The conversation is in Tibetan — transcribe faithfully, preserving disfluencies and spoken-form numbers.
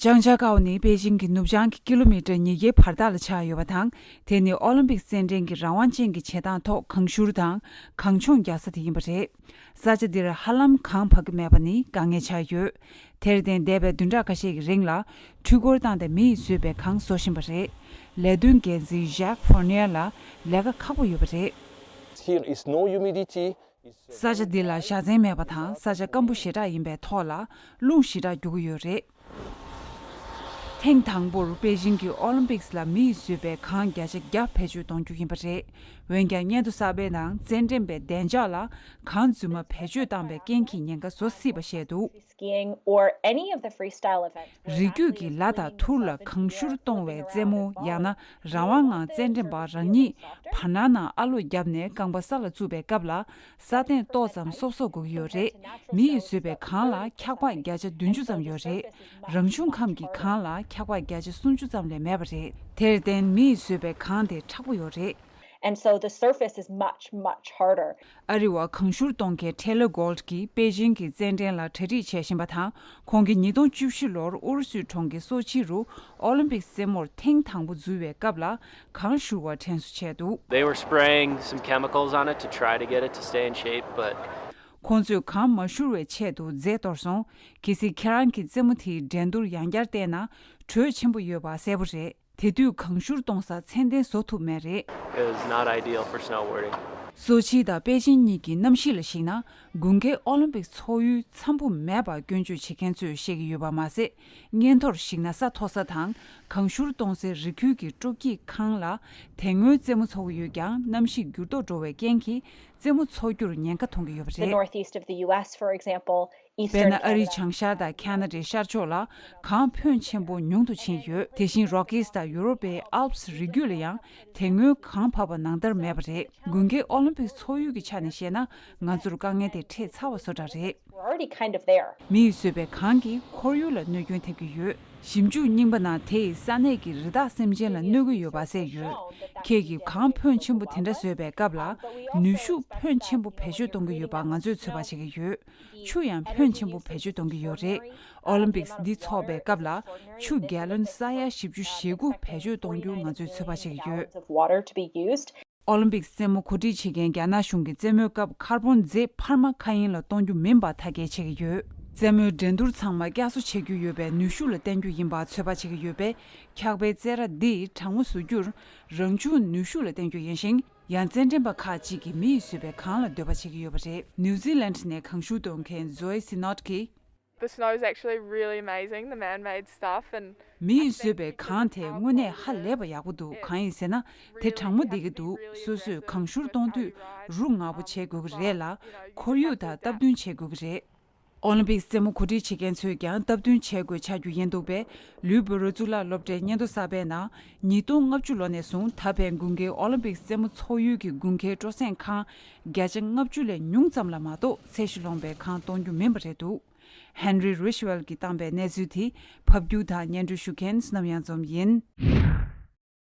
ཅང་ཅ་ཀའོ་ནི་པེ་ཅིང་གི་ནུབ་བྱང་གི་ཀི་ལོ་མི་ཊར་ཉིས་བརྒྱའི་བར་ཐག་ལ་ཆགས་ཡོད་པ་དང་། དེ་ནི་ཨོ་ལིམ་པིག་རྩེད་འགྲན་གྱི་རང་དབང་ཅན་གྱི་བྱེད་སྟངས་ཐོག་གངས་བཞུར་དང་གངས་མཆོང་རྒྱག་ས་དེ་ཡིན་པ་རེད། ས་ཆ་འདིར་ཧ་ལམ་གངས་འཕགས་ཀྱི་མེད་པ་ནི་དཀའ་ངལ་ཆགས་ཡོད། དེར་བརྟེན་འདས་པའི་བདུན་ཕྲག་ཁ་ཤས་ཀྱི་རིང་ལ་འཕྲུལ་འཁོར་བཏང་སྟེ་མི་ཡིས་བཟོས་པའི་གངས་བཟོ་བཞིན་པ་རེད། ལས་དོན་འགན་འཛིན་ཞག་ཧྥོར་ནེར་ལ་ལས་ཀ་ཁག་པོ་ཡོད་པ་རེད། Here is no humidity. ས་ཆ་འདི་ལ་བཞའ་ཚན་མེད་པ་དང་ས་ཆ་སྐམ་པོ་ཞེ་དྲག་ཡིན་པའི་ཐོག་ལ་རླུང་ཞེ་དྲག་རྒྱུག་གི་ཡོད་རེད། ཐེངས་དང་པོར་པེ་ཅིང་གི་ཨོ་ལིམ་པིག་ལ་མི་ཡིས་བཟོས་པའི་གངས་བརྒྱ་ཆ་བརྒྱ་བེད་སྤྱོད་གཏོང་རྒྱུ་ཡིན་པ་རེད། འོན་ཀྱང་སྙན་ཐོ་གསར་པའི་ནང་རྩེད་འགྲན་པའི་བདེ་འཇགས་ལ་གངས་རྫུན་མ་བེད་སྤྱོད་བཏང་པའི་རྐྱེན་གྱིས་ཉེན་ཁ་བཟོ་སྲིད་པ་བཤད་འདུག། Skiing or any of the freestyle event where རི་རྒྱུད་ཀྱི་ལ་དང་ཐུར་ལ་གངས་བཞུར་གཏོང་བའི་རྩེད་མོ་ཡང་ན་རང་དབང་ངང་རྩེད་འགྲན་པ་རང་ཉིད་བར་སྣང་ནང་ཨ་ལོ་བརྒྱབ་ནས་རྐང་པ་ས་ལ་བཙུགས་པའི་སྐབས་ལ་ས་སྟེང་ཏོག་ཙམ་སོབ་སོབ་དགོས་ཀྱི་ཡོད་རེད། མི་ཡིས་བཟོས་པའི་གངས་ལ་འཁྱགས་པ་བརྒྱ་ཆ་བདུན་ཅུ་ཙམ་ཡོད་རེད། རང་བྱུང་ཁམས་ཀྱི་གངས་ལ་འཁྱགས་པ་བརྒྱ་ཆ་སུམ་ཅུ་ཙམ་ལས་མེད་པ་རེད། དེར་བརྟེན་མི་ཡིས་བཟོས་པའི་གངས་དེ་མཁྲེགས་པོ་ཡོད་རེད། And so the surface is much, much harder. ཨ་རི་བ་གངས་བཞུར་གཏོང་མཁན་ཁྲེ་ལེ་གོལ་གྱིས་པེ་ཅིང་གི་རྩེད་འགྲན་ལ་གྲ་སྒྲིག་བྱེད་བཞིན་པ་དང་། ཁོང་གིས་ཉིས་སྟོང་བཅུ་བཞི་ལོར་ཨུ་རུ་སུའི་གྲོང་ཁྱེར་སོ་ཆི་རུ་ཨོ་ལིམ་པིག་རྩེད་མོར་ཐེངས་དང་པོ་འཛུལ་བའི་སྐབས་ལ་གངས་བཞུར་བར་དྲན་གསོ་བྱས་འདུག། They were spraying some chemicals on it to try to get it to stay in shape, but ཁོང་ཚོས་གངས་མ་བཞུར་བའི་ཆེད་དུ་རྫས་གཏོར་སོང་། གལ་སྲིད་ཁྱེད་རང་གིས་རྩེད་མོ་དེའི་འགྲན་བསྡུར་ཡང་བསྐྱར་བལྟས་ན་དྲོད་ཆེན་པོ་ཡོད་པ་གསལ་པོ་རེད། དེ་དུས་གངས་བཞུར་གཏོང་ས་ཚད་ལྡན་བཟོ་ཐུབ་མེད་རེད། It was not ideal for snowboarding. སོ་ཆི་དང་པེ་ཅིན་གཉིས་ཀྱི་གནམ་གཤིས་ལ་གཞིགས་ན། དགུན་ཁའི་ཨོ་ལིམ་པིག་ཚོགས་ཡུལ་འཚམ་པོ་མེད་པ་སྐྱོན་བརྗོད་བྱེད་མཁན་ཚོས་བཤད་ཀྱི་ཡོད་པ་མ་ཟད། སྙན་ཐོར་གཞིགས་ན་ས་མཐོ་ས་དང་གངས་བཞུར་གཏོང་སའི་རི་ཁུལ་གྱི་སྤྲོ་སྐྱིད་ཁང་ལ་དེ་སྔོན་རྩེད་མོ་འཚོགས་ཀྱི་ཡོད་ཀྱང་གནམ་གཤིས་འགྱུར་ལྡོག་འགྲོ་བའི་རྐྱེན་གྱིས་རྩེད་མོ་འཚོགས་རྒྱུར་ཉེན་ཁ་མཐོང་གི་ཡོད་པ་The རེད། Northeast of the U S, for example, དཔེར་ན་ཨ་རིའི་བྱང་ཤར་དང་ཁ་ན་ཌའི་ཤར་ཕྱོགས་ལ་གངས་ཕོན་ཆེན་པོ་ཉུང་དུ་ཕྱིན་ཡོད། དེ་བཞིན་རོ་ཀིས་དང་ཡུ་རོབ་པའི་ཨལ་པས་རི་རྒྱུད་ལ་ཡང་དེ་སྔོན་གངས་བབས་པ་ནང་ལྟར་མེད་པ་རེད། དགུན་ཁའི་ཨོ་ལིམ་པིག་ཚོགས་ཡུལ་གྱི་ཆ་ནས་བཤད་ན་ང་ཚོར་དཀའ་ངལ་དེ་འཕྲད་ཚར་བ་བཟོ་འདྲ་རེད། We're already kind of there. མི་ཡིས་བཟོས་པའི་གངས་ཀྱིས་ཁོར་ཡུག་ལ་གནོད་སྐྱོན་ཐེབས་ཀྱི་ཡོད། ཞིབ་འཇུག་རྙིང་པ་ནང་དེས་ས་གནས་ཀྱི་རི་དྭགས་སེམས་ཅན་ལ་གནོད་ཀྱི་ཡོད་པ་གསལ་ཡོད། ཁྱེད་ཀྱིས་གངས་ཕོན་ཆེན་པོ་དེ་འདྲ་བཟོས་པའི་སྐབས་ལ་ནུས་ཤུགས་ཕོན་ཆེན་པོ་བེད་སྤྱོད་གཏོང་གི་ཡོད་པ་ང་ཚོས་ཚོད་དཔག་བྱེད་ཀྱི་ཡོད། ཆུ་ཡང་ཕོན་ཆེན་པོ་བེད་སྤྱོད་གཏོང་གི་ཡོད་རེད། ཨོ་ལིམ་པིག་འདི་འཚོགས་པའི་སྐབས་ལ་ཆུ་གེ་ལོན་ས་ཡ་བཞི་བཅུ་ཞེ་དགུ་བེད་སྤྱོད་གཏོང་རྒྱུ་ང་ཚོས་ཚོད་དཔག་བྱེད་ཀྱི་ཡོད། Of water to be used. ཨོ་ལིམ་པིག་རྩེད་མོ་གོ་སྒྲིག་བྱེད་མཁན་རྒྱ་ནག་གཞུང་གིས་རྩེད་མོའི་སྐབས་ཁར་བོན་རྫས་འཕར་མ་མཁའ་དབྱིངས་ལ་གཏོང་རྒྱུ་མིན་པ་ཐ་སྐྱེལ་བྱེད་ཀྱི་ཡོད། རྩེད་མོའི་འགྲན་བསྡུར་ཚང་མ་བསྐྱར་གསོ་བྱེད་རྒྱུ་ཡོད་པའི་ནུས་ཤུགས་ལ་བརྟེན་རྒྱུ་ཡིན་པ་ཚོད་དཔག་བྱེད་ཀྱི་ཡོད་པས། འཁྱགས་པའི་རྩེད་ར་འདིས་གྲང་མོ་བཟོ་རྒྱུར་རང་བྱུང་ནུས་ཤུགས་ལ་བརྟེན་རྒྱུ་ཡིན་ཞིང་། ཡང་རྩེད་འགྲན་པ་ཁག་ཅིག་གིས་མི་ཡིས་བཟོས་པའི་གངས་ལ་འདོད་པ་བྱེད་ཀྱི་ཡོད་པ་རེད། ནིའུ་ཛི་ལན་ནས་གངས་བཞུར་གཏོང་མཁན་ཛོའེ་སི་ནོད་ཀྱིས། The snow is actually really amazing, the man-made stuff, and མི་ཡིས་བཟོས་པའི་གངས་དེ་དངོས་གནས་ཧ་ལས་པ་ཡག་པོ་འདུག། གང་ཡིན་ཟེར་ན་དེ་གྲང་མོ་བསྡད་ཀྱི་འདུག། སོ་སོས་གངས་བཞུར་གཏོང་དུས་རུ་ངག་པོ་བྱེད་དགོས་ཀྱི་རེད་ལ། ཁོར་ཡུག་དང་སྟབས་བསྟུན་བྱེད་དགོས་ཀྱི་རེད། ཨོ་ལིམ་པིག་རྩེད་མོ་གོ་སྒྲིག་བྱེད་མཁན་ཚོས་ཀྱང་སྟབས་བསྟུན་བྱེད་དགོས་ཆགས་རྒྱུ་ཡིན་འདུག་པས། ལུའུ་བོད་རོགས་གཙུག་ལག་སློབ་གྲྭའི་སྙན་ཐོ་གསར་པའི་ནང་། ཉིས་སྟོང་ལྔ་བཅུ་ལོ་ནས་བཟུང་ད་ཕན་དགུན་ཁའི་ཨོ་ལིམ་པིག་རྩེད་མོ་འཚོགས་ཡུལ་གྱི་དགུན་ཁའི་སྤྲོ་གསེང་ཁང་བརྒྱ་ཆ་ལྔ་བཅུ་ལས་ཉུང་ཙམ་ལ་མ་གཏོགས་ཚད་གཞི་ལོངས་པའི་གངས་གཏོང་རྒྱུ་མིན་པ་རེད་འདུག། ཧན་རི་རི་ཤི་ཝེལ་གྱིས་བཏང་པའི་གནས་ཚུལ་དེ་ཕབ་སྒྱུར་དང་སྙན་སྒྲོན་ཞུ་མཁན་བསོད་ནམས་གཡང་འཛོམས་ཡིན།